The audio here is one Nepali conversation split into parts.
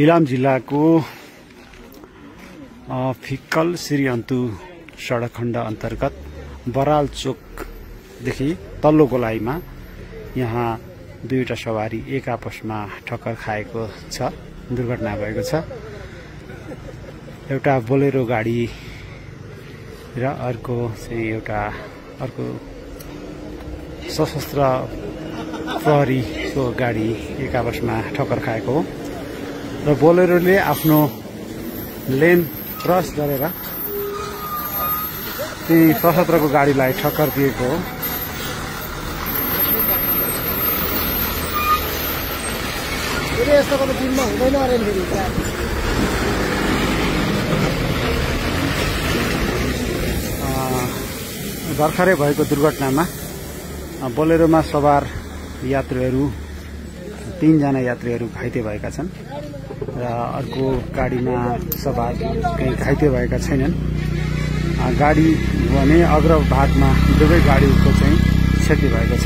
इलाम जिल्लाको फिक्कल श्रीअन्तु सडक खण्ड अन्तर्गत बराल चोकदेखि तल्लो गोलाइमा यहाँ दुईवटा सवारी एक आपसमा ठक्कर खाएको छ, दुर्घटना भएको छ। एउटा बोलेरो गाडी र अर्को सशस्त्र प्रहरीको गाडी एक आपसमा ठक्कर खाएको हो र बोलेरोले आफ्नो लेन क्रस गरेर त्यही सशस्त्रको गाडीलाई ठक्कर दिएको हो। भर्खरै भएको दुर्घटनामा बोलेरोमा सवार यात्रुहरू 3 जना यात्रीहरू घाइते भएका छन् र अर्को गाडीमा सवार केही घाइते भएका छैनन्। गाडी भने अग्रभागमा दुवै गाडीको चाहिँ क्षति भएको छ।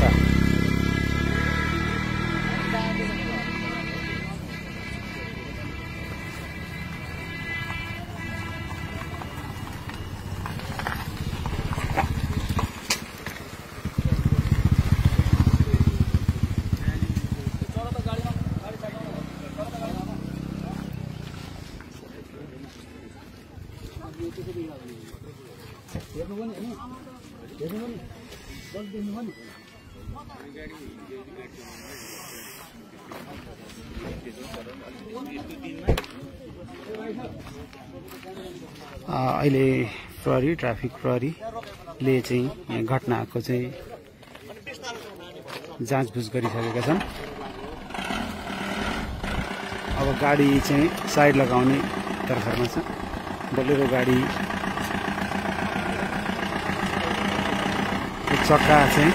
अहिले ट्राफिक प्रहरीले चाहिँ घटनाको चाहिँ जाँचबुझ गरिसकेका छन्। अब गाडी चाहिँ साइड लगाउने तर्फमा छ। बोलेरो गाडी चक्का चाहिँ